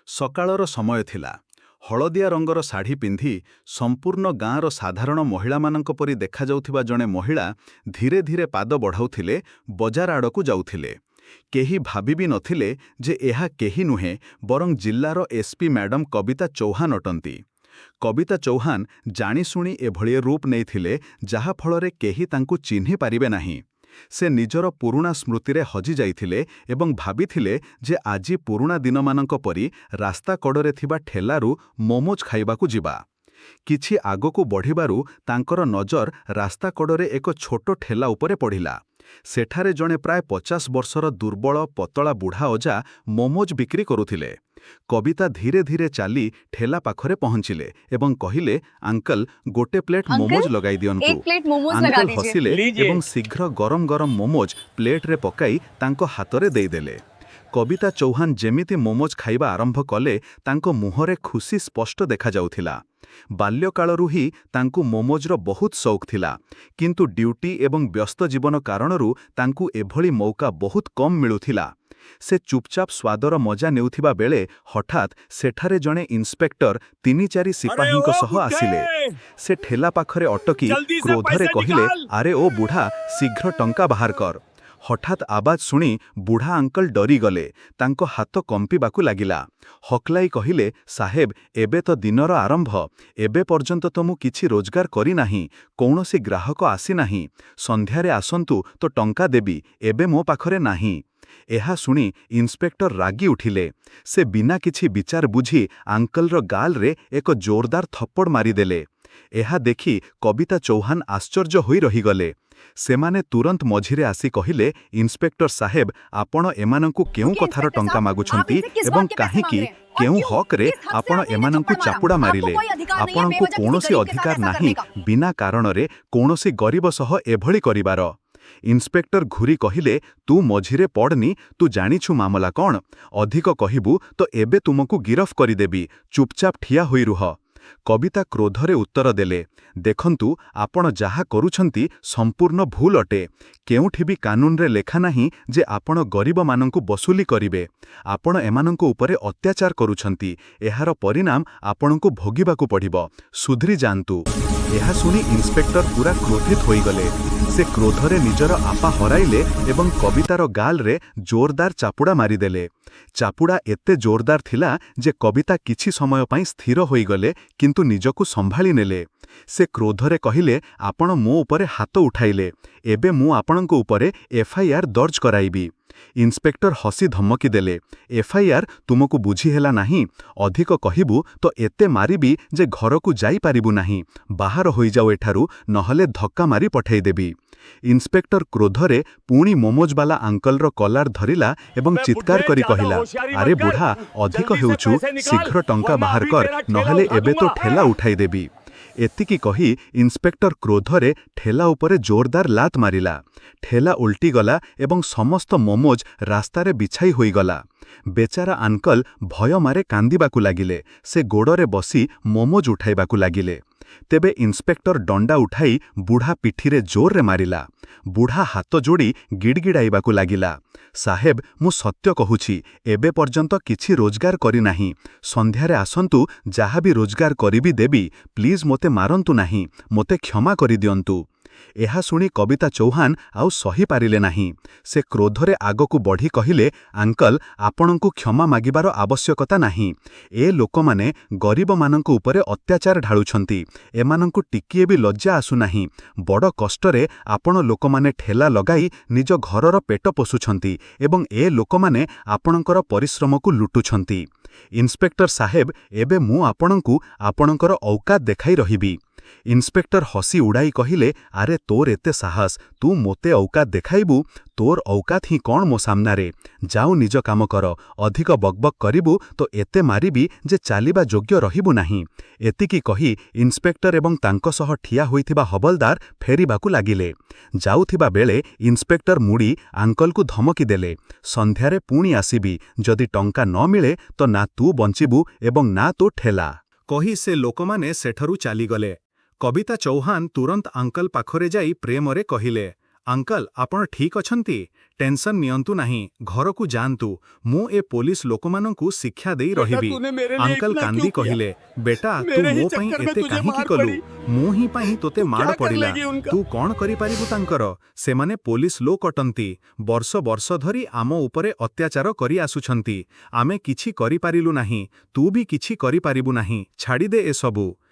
ସକାଳର ସମୟ ଥିଲା। ହଳଦିଆ ରଙ୍ଗର ଶାଢ଼ୀ ପିନ୍ଧି ସମ୍ପୂର୍ଣ୍ଣ ଗାଁର ସାଧାରଣ ମହିଳାମାନଙ୍କ ପରି ଦେଖାଯାଉଥିବା ଜଣେ ମହିଳା ଧୀରେ ଧୀରେ ପାଦ ବଢ଼ାଉଥିଲେ, ବଜାର ଆଡ଼କୁ ଯାଉଥିଲେ। କେହି ଭାବି ବି ନଥିଲେ ଯେ ଏହା କେହି ନୁହେଁ, ବରଂ ଜିଲ୍ଲାର ଏସ୍ପି ମ୍ୟାଡମ୍ କବିତା ଚୌହାନ ଅଟନ୍ତି। କବିତା ଚୌହାନ ଜାଣିଶୁଣି ଏଭଳି ରୂପ ନେଇଥିଲେ, ଯାହାଫଳରେ କେହି ତାଙ୍କୁ ଚିହ୍ନି ପାରିବେ ନାହିଁ। ସେ ନିଜର ପୁରୁଣା ସ୍ମୃତିରେ ହଜି ଯାଇଥିଲେ ଏବଂ ଭାବିଥିଲେ ଯେ ଆଜି ପୁରୁଣା ଦିନମାନଙ୍କ ପରି ରାସ୍ତା କଡ଼ରେ ଥିବା ଠେଲାରୁ ମୋମୋଜ ଖାଇବାକୁ ଯିବା। କିଛି ଆଗକୁ ବଢ଼ିବାରୁ ତାଙ୍କର ନଜର ରାସ୍ତା କଡ଼ରେ ଏକ ଛୋଟ ଠେଲା ଉପରେ ପଡ଼ିଲା। ସେଠାରେ ଜଣେ ପ୍ରାୟ 50 ବର୍ଷର ଦୁର୍ବଳ, ପତଳା ବୁଢ଼ା ଅଜା ମୋମୋଜ ବିକ୍ରି କରୁଥିଲେ। କବିତା ଧୀରେ ଧୀରେ ଚାଲି ଠେଲା ପାଖରେ ପହଞ୍ଚିଲେ ଏବଂ କହିଲେ, "ଆଙ୍କଲ, ଗୋଟେ ପ୍ଲେଟ୍ अंकल, ମୋମୋଜ ଲଗାଇ ଦିଅନ୍ତୁ।" एक प्लेट मोमोज लगा ଆଙ୍କଲ दीजिए। ହସିଲେ लीजिए। ଏବଂ ଶୀଘ୍ର ଗରମ ଗରମ ମୋମୋଜ ପ୍ଲେଟ୍ରେ ପକାଇ ତାଙ୍କ ହାତରେ ଦେଇଦେଲେ। କବିତା ଚୌହାନ ଯେମିତି ମୋମୋଜ ଖାଇବା ଆରମ୍ଭ କଲେ, ତାଙ୍କ ମୁହଁରେ ଖୁସି ସ୍ପଷ୍ଟ ଦେଖାଯାଉଥିଲା। ବାଲ୍ୟକାଳରୁ ହିଁ ତାଙ୍କୁ ମୋମୋଜର ବହୁତ ସଉକ ଥିଲା, କିନ୍ତୁ ଡ୍ୟୁଟି ଏବଂ ବ୍ୟସ୍ତ ଜୀବନ କାରଣରୁ ତାଙ୍କୁ ଏଭଳି ମୌକା ବହୁତ କମ୍ ମିଳୁଥିଲା। ସେ ଚୁପଚାପ ସ୍ୱାଦର ମଜା ନେଉଥିବା ବେଳେ ହଠାତ୍ ସେଠାରେ ଜଣେ ଇନ୍ସପେକ୍ଟର ତିନି ଚାରି ସିପାହୀଙ୍କ ଓ ସହ ଆସିଲେ। ବୁଢ଼େ! ସେ ଠେଲା ପାଖରେ ଅଟକି ଜଲ୍ଦି ସେ କ୍ରୋଧରେ ପଇସା କହିଲେ, ନିକାଲ! "ଆରେ ଓ ବୁଢ଼ା, ଶୀଘ୍ର ଟଙ୍କା ବାହାର କର।" ହଠାତ୍ ଆବାଜ ଶୁଣି ବୁଢ଼ା ଅଙ୍କଲ ଡରିଗଲେ। ତାଙ୍କ ହାତ କମ୍ପିବାକୁ ଲାଗିଲା। ହକଲାଇ କହିଲେ, "ସାହେବ, ଏବେ ତ ଦିନର ଆରମ୍ଭ। ଏବେ ପର୍ଯ୍ୟନ୍ତ ତ ମୁଁ କିଛି ରୋଜଗାର କରିନାହିଁ। କୌଣସି ଗ୍ରାହକ ଆସିନାହିଁ। ସନ୍ଧ୍ୟାରେ ଆସନ୍ତୁ ତ ଟଙ୍କା ଦେବି। ଏବେ ମୋ ପାଖରେ ନାହିଁ।" ଏହା ଶୁଣି ଇନ୍ସପେକ୍ଟର ରାଗି ଉଠିଲେ। ସେ ବିନା କିଛି ବିଚାର ବୁଝି ଆଙ୍କଲର ଗାଲରେ ଏକ ଜୋରଦାର ଥପ୍ପଡ଼ ମାରିଦେଲେ। ଏହା ଦେଖି କବିତା ଚୌହାନ ଆଶ୍ଚର୍ଯ୍ୟ ହୋଇ ରହିଗଲେ। ସେମାନେ ତୁରନ୍ତ ମଝିରେ ଆସି କହିଲେ, "ଇନ୍ସପେକ୍ଟର ସାହେବ, ଆପଣ ଏମାନଙ୍କୁ କେଉଁ रुकिए କଥାର इंस्पेक्टर ଟଙ୍କା साहब, आप ମାଗୁଛନ୍ତି इनसे किस ଏବଂ बात के पैसे କାହିଁକି मांग रहे हैं और କେଉଁ क्यों? ହକରେ किस हक से ଆପଣ आपने इन्हें ଏମାନଙ୍କୁ थप्पड़ मारा? ଚାପୁଡ଼ା आपको ମାରିଲେ? कोई अधिकार नहीं है ଆପଣଙ୍କୁ बेवजह किसी କୌଣସି गरीब के साथ ଅଧିକାର ऐसा ନାହିଁ करने का। ବିନା କାରଣରେ କୌଣସି ଗରିବ ସହ ଏଭଳି କରିବାର।" ଇନ୍ସପେକ୍ଟର ଘୁରି କହିଲେ, "ତୁ ମଝିରେ ପଡ଼ନି। ତୁ ଜାଣିଛୁ ମାମଲା କ'ଣ? ଅଧିକ କହିବୁ ତ ଏବେ ତୁମକୁ ଗିରଫ କରିଦେବି। ଚୁପଚାପ ଠିଆ ହୋଇ ରୁହ।" କବିତା କ୍ରୋଧରେ ଉତ୍ତର ଦେଲେ, "ଦେଖନ୍ତୁ, ଆପଣ ଯାହା କରୁଛନ୍ତି ସମ୍ପୂର୍ଣ୍ଣ ଭୁଲ ଅଟେ। କେଉଁଠି ବି କାନୁନରେ ଲେଖା ନାହିଁ ଯେ ଆପଣ ଗରିବମାନଙ୍କୁ ବସୁଲି କରିବେ। ଆପଣ ଏମାନଙ୍କ ଉପରେ ଅତ୍ୟାଚାର କରୁଛନ୍ତି। ଏହାର ପରିଣାମ ଆପଣଙ୍କୁ ଭୋଗିବାକୁ ପଡ଼ିବ। ସୁଧରି ଯାଆନ୍ତୁ।" ଏହା ଶୁଣି ଇନ୍ସପେକ୍ଟର ପୂରା କ୍ରୋଧିତ ହୋଇଗଲେ। ସେ କ୍ରୋଧରେ ନିଜର ଆପା ହରାଇଲେ ଏବଂ କବିତାର ଗାଲରେ ଜୋରଦାର ଚାପୁଡ଼ା ମାରିଦେଲେ। ଚାପୁଡ଼ା ଏତେ ଜୋରଦାର ଥିଲା ଯେ କବିତା କିଛି ସମୟ ପାଇଁ ସ୍ଥିର ହୋଇଗଲେ, କିନ୍ତୁ ନିଜକୁ ସମ୍ଭାଳି ନେଲେ। ସେ କ୍ରୋଧରେ କହିଲେ, "ଆପଣ ମୋ ଉପରେ ହାତ ଉଠାଇଲେ। ଏବେ ମୁଁ ଆପଣଙ୍କ ଉପରେ ଏଫ୍ଆଇଆର୍ ଦର୍ଜ କରାଇବି।" ଇନ୍ସପେକ୍ଟର ହସି ଧମକି ଦେଲେ, "ଏଫ୍ଆଇଆର୍? ତୁମକୁ ବୁଝିହେଲା ନାହିଁ। ଅଧିକ କହିବୁ ତ ଏତେ ମାରିବି ଯେ ଘରକୁ ଯାଇପାରିବୁ ନାହିଁ। ବାହାର ହୋଇଯାଉ ଏଠାରୁ, ନହେଲେ ଧକ୍କା ମାରି ପଠାଇଦେବି।" ଇନ୍ସପେକ୍ଟର କ୍ରୋଧରେ ପୁଣି ମୋମୋଜବାଲା ଆଙ୍କଲର କଲାର ଧରିଲା ଏବଂ अबे ଚିତ୍କାର ବୁଢ଼େ, କରି ज़्यादा କହିଲା, होशियारी "ଆରେ मत कर। ବୁଢ଼ା, ଅଧିକ जल्दी से ହେଉଛୁ। पैसे निकाल, ଶୀଘ୍ର ଟଙ୍କା वरना ବାହାର अभी କର, तेरा ठेला ନହେଲେ उठा ଏବେ ତୋ दूंगा। ଠେଲା ଉଠାଇଦେବି।" ଏତିକି କହି ଇନ୍ସପେକ୍ଟର କ୍ରୋଧରେ ଠେଲା ଉପରେ ଜୋରଦାର ଲାତ ମାରିଲା। ଠେଲା ଓଲଟିଗଲା ଏବଂ ସମସ୍ତ ମୋମୋଜ ରାସ୍ତାରେ ବିଛାଇ ହୋଇଗଲା। ବେଚାରା ଆଙ୍କଲ ଭୟ ମାରେ କାନ୍ଦିବାକୁ ଲାଗିଲେ। ସେ ଗୋଡ଼ରେ ବସି ମୋମୋଜ ଉଠାଇବାକୁ ଲାଗିଲେ। ତେବେ ଇନ୍ସପେକ୍ଟର ଡଣ୍ଡା ଉଠାଇ ବୁଢ଼ା ପିଠିରେ ଜୋରରେ ମାରିଲା। ବୁଢ଼ା ହାତ ଯୋଡ଼ି ଗିଡ଼ଗିଡ଼ାଇବାକୁ ଲାଗିଲା, "ସାହେବ, ମୁଁ ସତ୍ୟ କହୁଛି। ଏବେ ପର୍ଯ୍ୟନ୍ତ କିଛି ରୋଜଗାର କରିନାହିଁ। ସନ୍ଧ୍ୟାରେ ଆସନ୍ତୁ, ଯାହା ବି ରୋଜଗାର କରିବି ଦେବି। ପ୍ଲିଜ୍ ମୋତେ ମାରନ୍ତୁ ନାହିଁ। ମୋତେ କ୍ଷମା କରିଦିଅନ୍ତୁ।" ଏହା ଶୁଣି କବିତା ଚୌହାନ ଆଉ ସହିପାରିଲେ ନାହିଁ। ସେ କ୍ରୋଧରେ ଆଗକୁ ବଢ଼ି କହିଲେ, "ଆଙ୍କଲ, ଆପଣଙ୍କୁ କ୍ଷମା ମାଗିବାର ଆବଶ୍ୟକତା ନାହିଁ। ଏ ଲୋକମାନେ ଗରିବମାନଙ୍କ ଉପରେ ଅତ୍ୟାଚାର ଢାଳୁଛନ୍ତି। ଏମାନଙ୍କୁ ଟିକିଏ ବି ଲଜ୍ଜା ଆସୁନାହିଁ। ବଡ଼ କଷ୍ଟରେ ଆପଣ ଲୋକମାନେ ଠେଲା ଲଗାଇ ନିଜ ଘରର ପେଟ ପୋଷୁଛନ୍ତି ଏବଂ ଏ ଲୋକମାନେ ଆପଣଙ୍କର ପରିଶ୍ରମକୁ ଲୁଟୁଛନ୍ତି। ଇନ୍ସପେକ୍ଟର ସାହେବ, ଏବେ ମୁଁ ଆପଣଙ୍କୁ ଆପଣଙ୍କର ଔକାତ ଦେଖାଇ ରହିବି।" ଇନ୍ସପେକ୍ଟର ହସି ଉଡ଼ାଇ କହିଲେ, "ଆରେ, ତୋର ଏତେ ସାହସ, ତୁ ମୋତେ ଔକାତ ଦେଖାଇବୁ? ତୋର ଔକାତ ହିଁ କ'ଣ ମୋ ସାମ୍ନାରେ? ଯାଉ, ନିଜ କାମ କର। ଅଧିକ ବକବକ କରିବୁ ତ ଏତେ ମାରିବି ଯେ ଚାଲିବା ଯୋଗ୍ୟ ରହିବୁ ନାହିଁ।" ଏତିକି କହି ଇନ୍ସପେକ୍ଟର ଏବଂ ତାଙ୍କ ସହ ଠିଆ ହୋଇଥିବା ହବଲଦାର ଫେରିବାକୁ ଲାଗିଲେ। ଯାଉଥିବା ବେଳେ ଇନ୍ସପେକ୍ଟର ମୁଡ଼ି ଆଙ୍କଲକୁ ଧମକି ଦେଲେ, "ସନ୍ଧ୍ୟାରେ ପୁଣି ଆସିବି। ଯଦି ଟଙ୍କା ନ ମିଳେ ତ ନା ତୁ ବଞ୍ଚିବୁ ଏବଂ ନା ତୋ ଠେଲା।" କହି ସେ ଲୋକମାନେ ସେଠାରୁ ଚାଲିଗଲେ। କବିତା ଚୌହାନ ତୁରନ୍ତ ଆଙ୍କଲ ପାଖରେ ଯାଇ ପ୍ରେମରେ କହିଲେ, ଅଙ୍କଲ, ଆପଣ ଠିକ୍ ଅଛନ୍ତି? ଟେନସନ୍ ନିଅନ୍ତୁ ନାହିଁ, ଘରକୁ ଯାଆନ୍ତୁ। ମୁଁ ଏ ପୋଲିସ ଲୋକମାନଙ୍କୁ ଶିକ୍ଷା ଦେଇ बेटा, ରହିବି। तूने मेरे लिए ଅଙ୍କଲ इतना କାନ୍ଦି क्यों किया? କହିଲେ, ବେଟା, ତୁ मेरे ही ମୋ ପାଇଁ चक्कर में ଏତେ तुझे କାହିଁକି मार କଲୁ? पड़ी। ମୁଁ ହିଁ ପାଇଁ ତୋତେ तू ମାଡ଼ क्या कर ପଡ଼ିଲା। लेगी उनका? ତୁ କ'ଣ କରିପାରିବୁ ତାଙ୍କର? ସେମାନେ ପୋଲିସ ଲୋକ ଅଟନ୍ତି। ବର୍ଷ ବର୍ଷ ଧରି ଆମ ଉପରେ ଅତ୍ୟାଚାର କରି ଆସୁଛନ୍ତି। ଆମେ କିଛି କରିପାରିଲୁ ନାହିଁ, ତୁ ବି କିଛି କରିପାରିବୁ ନାହିଁ। ଛାଡ଼ିଦେ ଏସବୁ।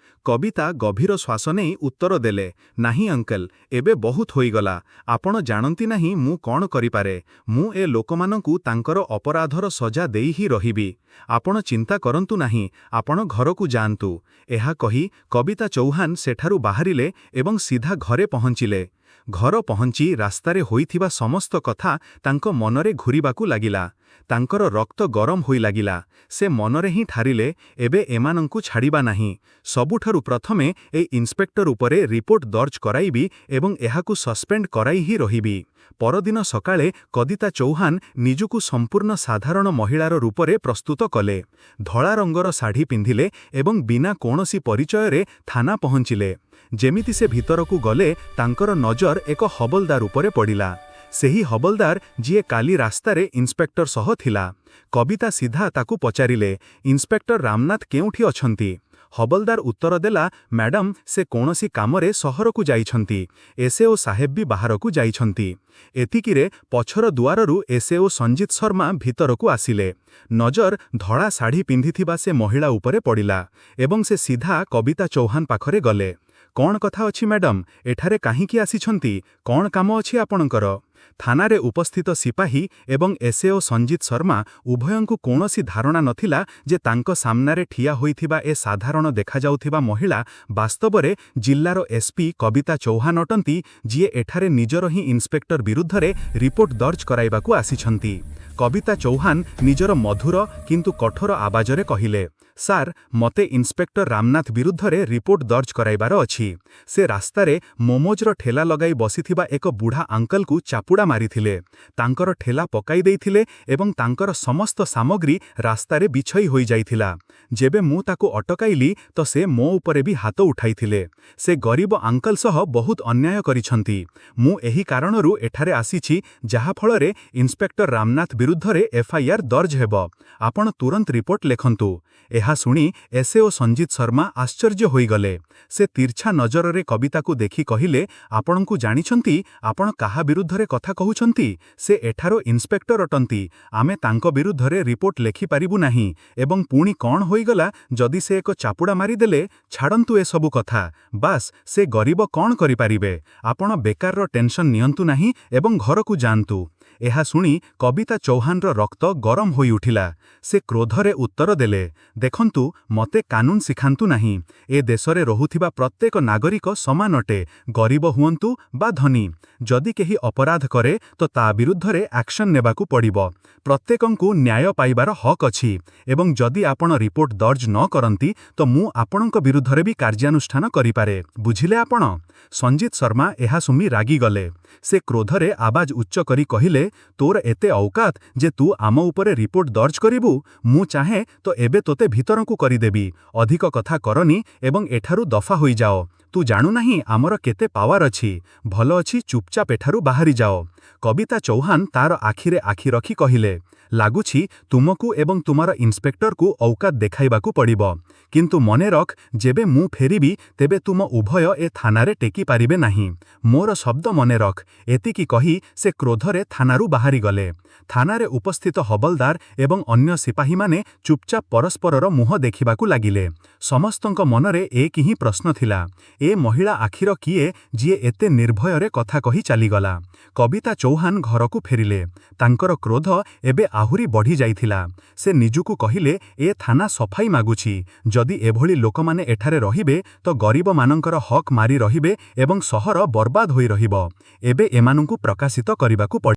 କବିତା ଗଭୀର ଶ୍ୱାସ ନେଇ ଉତ୍ତର ଦେଲେ, ନାହିଁ ଅଙ୍କଲ, ଏବେ ବହୁତ ହୋଇଗଲା। ଆପଣ ଜାଣନ୍ତି ନାହିଁ ମୁଁ କ'ଣ କରିପାରେ। ମୁଁ ଏ ଲୋକମାନଙ୍କୁ ତାଙ୍କର ଅପରାଧର ସଜା ଦେଇ ହିଁ ରହିବି। ଆପଣ ଚିନ୍ତା କରନ୍ତୁ ନାହିଁ, ଆପଣ ଘରକୁ ଯାଆନ୍ତୁ। ଏହା କହି କବିତା ଚୌହାନ ସେଠାରୁ ବାହାରିଲେ ଏବଂ ସିଧା ଘରେ ପହଞ୍ଚିଲେ। ଘର ପହଞ୍ଚି ରାସ୍ତାରେ ହୋଇଥିବା ସମସ୍ତ କଥା ତାଙ୍କ ମନରେ ଘୁରିବାକୁ ଲାଗିଲା। ତାଙ୍କର ରକ୍ତ ଗରମ ହୋଇଲାଗିଲା। ସେ ମନରେ ହିଁ ଠାରିଲେ, ଏବେ ଏମାନଙ୍କୁ ଛାଡ଼ିବା ନାହିଁ। ସବୁଠାରୁ ପ୍ରଥମେ ଏଇ ଇନ୍ସପେକ୍ଟର ଉପରେ ରିପୋର୍ଟ ଦର୍ଜ କରାଇବି ଏବଂ ଏହାକୁ ସସ୍ପେଣ୍ଡ କରାଇ ହିଁ ରହିବି। ପରଦିନ ସକାଳେ କବିତା ଚୌହାନ ନିଜକୁ ସମ୍ପୂର୍ଣ୍ଣ ସାଧାରଣ ମହିଳାର ରୂପରେ ପ୍ରସ୍ତୁତ କଲେ। ଧଳା ରଙ୍ଗର ଶାଢ଼ୀ ପିନ୍ଧିଲେ ଏବଂ ବିନା କୌଣସି ପରିଚୟରେ ଥାନା ପହଞ୍ଚିଲେ। ଯେମିତି ସେ ଭିତରକୁ ଗଲେ, ତାଙ୍କର ନଜର ଏକ ହବଲଦାର ଉପରେ ପଡ଼ିଲା। ସେହି ହବଲଦାର, ଯିଏ କାଲି ରାସ୍ତାରେ ଇନ୍ସପେକ୍ଟର ସହ ଥିଲା। କବିତା ସିଧା ତାକୁ ପଚାରିଲେ, ଇନ୍ସପେକ୍ଟର ରାମନାଥ କେଉଁଠି ଅଛନ୍ତି? ହବଲଦାର ଉତ୍ତର ଦେଲା, ମ୍ୟାଡାମ, ସେ କୌଣସି କାମରେ ସହରକୁ ଯାଇଛନ୍ତି। ଏସ୍ଏଓ ସାହେବ ବି ବାହାରକୁ ଯାଇଛନ୍ତି। ଏତିକିରେ ପଛର ଦୁଆରରୁ ଏସ୍ଏଓ ସଞ୍ଜିତ ଶର୍ମା ଭିତରକୁ ଆସିଲେ। ନଜର ଧଳା ଶାଢ଼ୀ ପିନ୍ଧିଥିବା ସେ ମହିଳା ଉପରେ ପଡ଼ିଲା ଏବଂ ସେ ସିଧା କବିତା ଚୌହାନ ପାଖରେ ଗଲେ। କ'ଣ କଥା ଅଛି ମ୍ୟାଡାମ? ଏଠାରେ କାହିଁକି ଆସିଛନ୍ତି? କ'ଣ କାମ ଅଛି ଆପଣଙ୍କର? ଥାନାରେ ଉପସ୍ଥିତ ସିପାହୀ ଏବଂ ଏସ୍ଏଓ ସଞ୍ଜିତ ଶର୍ମା ଉଭୟଙ୍କୁ କୌଣସି ଧାରଣା ନଥିଲା ଯେ ତାଙ୍କ ସାମ୍ନାରେ ଠିଆ ହୋଇଥିବା ଏ ସାଧାରଣ ଦେଖାଯାଉଥିବା ମହିଳା ବାସ୍ତବରେ ଜିଲ୍ଲାର ଏସ୍ପି କବିତା ଚୌହାନ ଅଟନ୍ତି, ଯିଏ ଏଠାରେ ନିଜର ହିଁ ଇନ୍ସପେକ୍ଟର ବିରୁଦ୍ଧରେ ରିପୋର୍ଟ ଦର୍ଜ କରାଇବାକୁ ଆସିଛନ୍ତି। କବିତା ଚୌହାନ ନିଜର ମଧୁର କିନ୍ତୁ କଠୋର ଆବାଜରେ କହିଲେ, ସାର୍, ମୋତେ ଇନ୍ସପେକ୍ଟର ରାମନାଥ ବିରୁଦ୍ଧରେ ରିପୋର୍ଟ ଦର୍ଜ କରାଇବାର ଅଛି। ସେ ରାସ୍ତାରେ ମୋମୋଜର ଠେଲା ଲଗାଇ ବସିଥିବା ଏକ ବୁଢ଼ା ଅଙ୍କଲକୁ ଚାପୁଡ଼ା ମାରିଥିଲେ, ତାଙ୍କର ଠେଲା ପକାଇ ଦେଇଥିଲେ ଏବଂ ତାଙ୍କର ସମସ୍ତ ସାମଗ୍ରୀ ରାସ୍ତାରେ ବିଛଇ ହୋଇଯାଇଥିଲା। ଯେବେ ମୁଁ ତାକୁ ଅଟକାଇଲି ତ ସେ ମୋ ଉପରେ ବି ହାତ ଉଠାଇଥିଲେ। ସେ ଗରିବ ଅଙ୍କଲ ସହ ବହୁତ ଅନ୍ୟାୟ କରିଛନ୍ତି। ମୁଁ ଏହି କାରଣରୁ ଏଠାରେ ଆସିଛି, ଯାହାଫଳରେ ଇନ୍ସପେକ୍ଟର ରାମନାଥ ବିରୁଦ୍ଧରେ ଏଫ୍ଆଇଆର୍ ଦର୍ଜ ହେବ। ଆପଣ ତୁରନ୍ତ ରିପୋର୍ଟ ଲେଖନ୍ତୁ। ଏହା ଶୁଣି ଏସ୍ଏଓ ସଞ୍ଜିତ ଶର୍ମା ଆଶ୍ଚର୍ଯ୍ୟ ହୋଇଗଲେ। ସେ ତିର୍ଛା ନଜରରେ କବିତାକୁ ଦେଖି କହିଲେ, ଆପଣଙ୍କୁ ଜାଣିଛନ୍ତି ଆପଣ କାହା ବିରୁଦ୍ଧରେ କଥା କହୁଛନ୍ତି? ସେ ଏଠାର ଇନ୍ସପେକ୍ଟର ଅଟନ୍ତି। ଆମେ ତାଙ୍କ ବିରୁଦ୍ଧରେ ରିପୋର୍ଟ ଲେଖିପାରିବୁ ନାହିଁ ଏବଂ ପୁଣି କ'ଣ ହୋଇଗଲା ଯଦି ସେ ଏକ ଚାପୁଡ଼ା ମାରିଦେଲେ? ଛାଡ଼ନ୍ତୁ ଏସବୁ କଥା। ବାସ୍, ସେ ଗରିବ କ'ଣ କରିପାରିବେ? ଆପଣ ବେକାରର ଟେନସନ୍ ନିଅନ୍ତୁ ନାହିଁ ଏବଂ ଘରକୁ ଯାଆନ୍ତୁ। ଏହା ଶୁଣି କବିତା ଚୌହାନର ରକ୍ତ ଗରମ ହୋଇଉଠିଲା। ସେ କ୍ରୋଧରେ ଉତ୍ତର ଦେଲେ, ଦେଖନ୍ତୁ, ମୋତେ କାନୁନ ଶିଖାନ୍ତୁ ନାହିଁ। ଏ ଦେଶରେ ରହୁଥିବା ପ୍ରତ୍ୟେକ ନାଗରିକ ସମାନ ଅଟେ, ଗରିବ ହୁଅନ୍ତୁ ବା ଧନୀ। ଯଦି କେହି ଅପରାଧ କରେ ତ ତା ବିରୁଦ୍ଧରେ ଆକ୍ସନ୍ ନେବାକୁ ପଡ଼ିବ। ପ୍ରତ୍ୟେକଙ୍କୁ ନ୍ୟାୟ ପାଇବାର ହକ୍ ଅଛି ଏବଂ ଯଦି ଆପଣ ରିପୋର୍ଟ ଦର୍ଜ ନ କରନ୍ତି ତ ମୁଁ ଆପଣଙ୍କ ବିରୁଦ୍ଧରେ ବି କାର୍ଯ୍ୟାନୁଷ୍ଠାନ କରିପାରେ। ବୁଝିଲେ ଆପଣ? ସଞ୍ଜିତ ଶର୍ମା ଏହା ଶୁଣି ରାଗିଗଲେ। ସେ କ୍ରୋଧରେ ଆବାଜ ଉଚ୍ଚ କରି କହିଲେ, ତୋର ଏତେ ଔକାତ ଯେ ତୁ ଆମ ଉପରେ ରିପୋର୍ଟ ଦର୍ଜ କରିବୁ? ମୁଁ ଚାହେଁ ତ ଏବେ ତୋତେ ଭିତରକୁ କରିଦେବି। ଅଧିକ କଥା କରନି ଏବଂ ଏଠାରୁ ଦଫା ହୋଇଯାଅ। ତୁ ଜାଣୁନାହିଁ ଆମର କେତେ ପାୱାର ଅଛି। ଭଲ ଅଛି, ଚୁପଚାପ ଏଠାରୁ ବାହାରି ଯାଅ। କବିତା ଚୌହାନ ତାର ଆଖିରେ ଆଖି ରଖି କହିଲେ, ଲାଗୁଛି ତୁମକୁ ଏବଂ ତୁମର ଇନ୍ସପେକ୍ଟରକୁ ଔକାତ ଦେଖାଇବାକୁ ପଡ଼ିବ। କିନ୍ତୁ ମନେ ରଖ, ଯେବେ ମୁଁ ଫେରିବି ତେବେ ତୁମ ଉଭୟ ଏ ଥାନାରେ ଟେକି ପାରିବେ ନାହିଁ। ମୋର ଶବ୍ଦ ମନେ ରଖ। ଏତିକି କହି ସେ କ୍ରୋଧରେ ଥାନାରୁ ବାହାରିଗଲେ। ଥାନାରେ ଉପସ୍ଥିତ ହବଲଦାର ଏବଂ ଅନ୍ୟ ସିପାହୀମାନେ ଚୁପଚାପ ପରସ୍ପରର ମୁହଁ ଦେଖିବାକୁ ଲାଗିଲେ। ସମସ୍ତଙ୍କ ମନରେ ଏକ ହିଁ ପ୍ରଶ୍ନ ଥିଲା, ଏ ମହିଳା ଆଖିର କିଏ, ଯିଏ ଏତେ ନିର୍ଭୟରେ କଥା କହି ଚାଲିଗଲା? କବିତା ଚୌହାନ ଘରକୁ ଫେରିଲେ। ତାଙ୍କର କ୍ରୋଧ ଏବେ ଆହୁରି ବଢ଼ିଯାଇଥିଲା। ସେ ନିଜକୁ କହିଲେ, ଏ ଥାନା ସଫାଇ ମାଗୁଛି। ଯଦି ଏଭଳି ଲୋକମାନେ ଏଠାରେ ରହିବେ ତ ଗରିବମାନଙ୍କର ହକ୍ ମାରି ରହିବେ ଏବଂ ସହର ବର୍ବାଦ ହୋଇ ରହିବ। ଏବେ ଏମାନଙ୍କୁ ପ୍ରକାଶିତ କରିବାକୁ ପଡ଼ିବ।